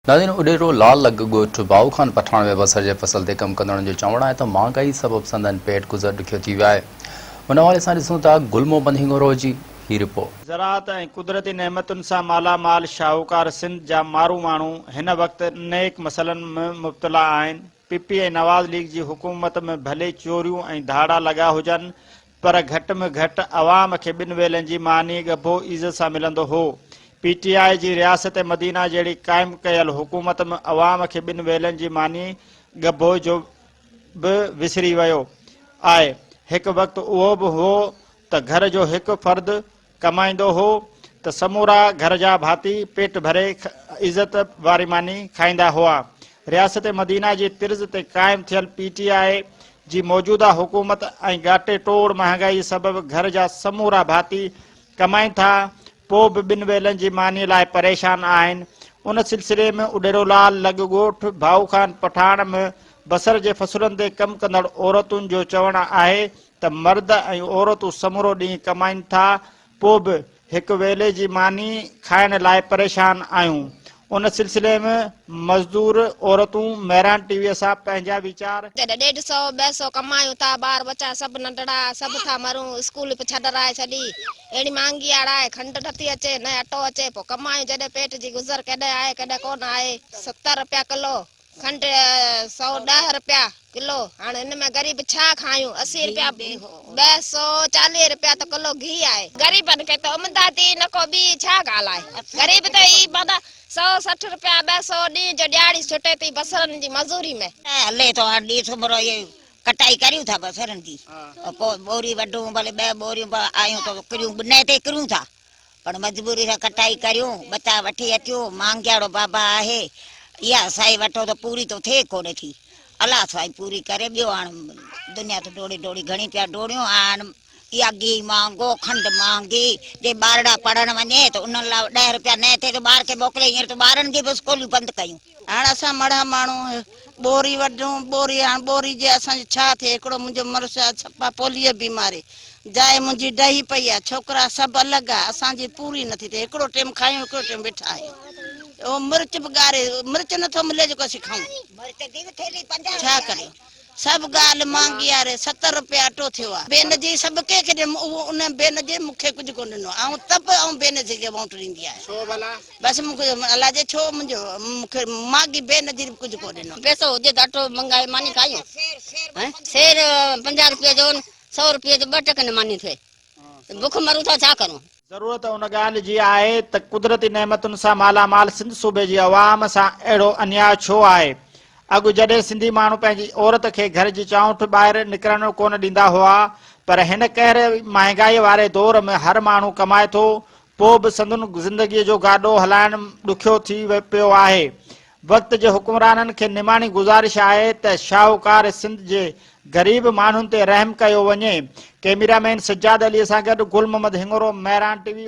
ناظرين اڏيرو لال لڳ ڳوٺ باهو خان پٺاڻ ۾ بصر جي فصل تي ڪم ڪندڙن جو چوڻ آهي ته مهانگائي سبب سندن پيٽ گذر ڏکيو ٿي ويو آهي ان حوالي سان ڏسون ٿا گل محمد هنڱورو جي هي رپورٽ. زراعت ۽ قدرتي نعمتن سان مالا مال شاهوڪار سنڌ جا مارو ماڻهو هن وقت انيڪ مسئلن م مبتلا آهن. پي پي ۽ نواز ليگ جي حڪومت م ڀلي چوريون ۽ ڌاڙا لڳا هجن پر گهٽ ۾ گهٽ عوام کي ٻن ويلن جي ماني ڳڀو عزت سان ملندو هو. پي ٽي آء جي رياست مدينه جهڙي قائم ڪيل حڪومت ۾ عوام کي ٻن ويلن جي ماني ڳڀو جو به وسري ويو آهي. هڪ وقت اهو به هو ته گهر جو هڪ فرد ڪمائيندو هو ته سمورا گهر جا ڀاتي پيٽ ڀري عزت واري ماني کائيندا هئا. رياست مدينه جي طرز تي قائم ٿيل پي ٽي آء جي موجوده حڪومت ۽ ڳاٽي ٽوڙ مهانگائي سبب گهر جا سمورا ڀاتي ڪمائين ٿا پوء به ٻن ويلن جي ماني لاء پريشان آهن. ان سلسلي ۾ اڏيرو لال لڳ ڳوٺ ڀائو خان پٺاڻ ۾ بصر جي فصلن تي ڪم ڪندڙ عورتن جو چوڻ آهي ته مرد ۽ عورتون سمورو ڏينهن ڪمائين ٿا پوء به هڪ ويلي جي ماني کائڻ لاء پريشان آهيون. ان سلسلي ۾ مزدور عورتون مهراڻ ٽي وي سان پنهنجا ويچار. جڏهن ڏيڍ سئو ٻه سئو ڪمايون ٿا ٻار ٻچا سڀ ننڍڙا سڀ ٿا مرون اسڪول به ڇڏرائي ڇڏي اهڙي مهانگي آڙائي کنڊ نٿي اچي نه اٽو اچي پوء ڪمايون جڏهن پيٽ جي گذر ڪڏهن آهي ڪڏهن ڪونه آهي 70 رپيا ڪلو کنڊ 110 رپيا ڪلو هاڻ ان ۾ غريب ڇا کايون 80 رپيا 240 رپيا ته ڪلو گيهه آهي. غريبن کي ته امداد ئي نه ڪو ٻي ڇا ڳالهه آهي غريب ته هي معنيٰ 160 رپيا 200 ڏينهن جو ڏهاڙي ڇٽي ٿي بصرن جي مزوري ۾. هلي ٿو هاڻ ڏينهن سومرو اهي ڪٽائي ڪريون ٿا بصرن جي پوء ٻوري وڍون ڀلي ٻه ٻوريون آيون ته ڪريون ٻنهي تي ڪريون ٿا پر مجبوري سان ڪٽائي ڪريون، ٻچا وٺي اچون، مانگياڙو بابا آهي، اها سائي وٺو ته پوري ته ٿئي ڪونه ٿي. الله سائين پوري ڪري، ٻيو هاڻ دنيا ته ڊوڙي ڊوڙي گهڻي پيا ڊوڙيون، هاڻ اها گيهه مهانگو، کنڊ مهانگي، جي ٻارڙا پڙهڻ وڃي ته انهن لاء ڏهه رپيا نه ٿئي ته ٻار کي موڪلي، هينئر ته ٻارن جي به اسڪوليون بند ڪيون. هاڻ اسان مڙها ماڻهو ٻوري وڍون، ٻوري هاڻ ٻوري جي اسان جو ڇا ٿئي، هڪڙو منهنجو مڙس آ صفا پوليو بيماري، جاء منهنجي ڊهي پئي آ، ڇوڪرا سڀ الڳ آ، اسان جي پوري نٿي ٿئي، هڪڙو ٽيم کايون هڪڙو ٽيم ويٺا آهيون، اهو مرچ به ڳاري مرچ نٿو ملي جيڪو اسين کائون، ڇا ڪريون. سڀ ڳالهه مھانگي آ ري ستر روپيا اٽو ٿيو آ. بينظير سڀ ڪنهن کي ڏنم اهو ان بينظير مون کي ڪجهه ڪونه ڏنو آئون ته به آئون بينظير کي ووٽ ڏيندي آهيان. ڇو ڀلا؟ بس مون کي الاجي ڇو منهنجو مون کي ماڳي بينظير به ڪجهه ڪونه ڏنو. پئسو هجي ته اٽو منگائي ماني کايون. سير 50 روپيه جو سئو روپيه جو ٻه ٽڪ نه ماني ٿئي. بک مرون ٿا ڇا ڪرون. ضرورت ان ڳالهه جي آهي ته قدرتي نعمتن سان مالا مال سنڌ صوبي جي عوام سان اهڙو انياء ڇو آهي؟ اڳ جڏهن سنڌي ماڻهو پنهنجي عورت کي گهر جي چانئٺ ٻاهر نڪرڻ ڪونه ڏيندا هئا پر هن قهر مهانگائي واري دور ۾ هر ماڻهو ڪمائي ٿو پوء به سندن زندگي جو گاڏو هلائڻ ڏکيو ٿي پيو آهي. وقت جي حڪمرانن کي نماڻي گذارش آهي ته شاهوڪار سنڌ جي غريب ماڻهن تي رحم ڪيو وڃي. ڪئميرا مين سجاد علي سان گڏ گل محمد هڱورو، مهراڻ ٽي وي.